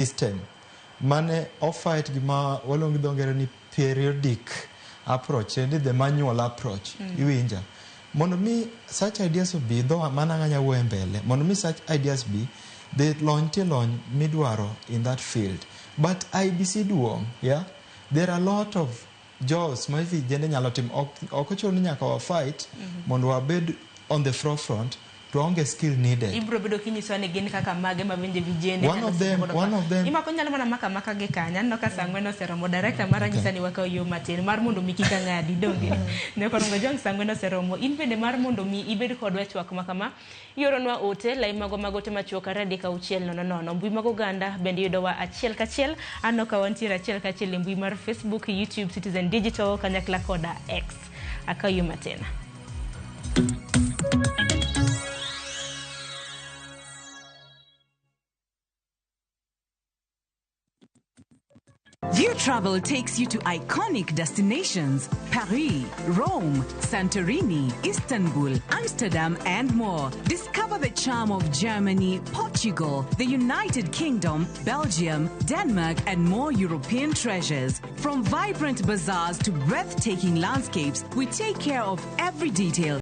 System mane o fight gima waluongo gi dho ngere ni periodic approach ni the manual approach iwinja mondo mi such ideas obi dho mana ng'anya wuoyo e mbele mondo mi such ideas bi the lony nitie lony midwaro in that field but IEBC duong' yeah there are a lot of jobs ma vijende nyalo timo ok ok ochuno ni nyaka wa fight mondo wabed on the forefront to waonge skill needed. Ibro bedo kinyisowa ni gin kaka mage ma bende vijende One of them, one of them. Imako nyalo mana maka maka gi kanya aneno ka saa ang'wen oseromo director mara okay. Nyisa ni wakaw yo matin mar mondo mi kik ang'adi donge ne korongo jong saa ang'wen oseromo in bende mar mondo mi ibed kodwa e twak ma kama ioronwa ote lai magwa mag ote machuok 23600 mbui mag oganda bende yudowa achiel kachiel aneno ka wantiere achiel kachiel e mbui mar Facebook, YouTube, Citizen Digital kanyakla koda X akaw yo matin. View Travel takes you to iconic destinations Paris, Rome, Santorini, Istanbul, Amsterdam, and more. Discover the charm of Germany, Portugal, the United Kingdom, Belgium, Denmark, and more European treasures. From vibrant bazaars to breathtaking landscapes, we take care of every detail.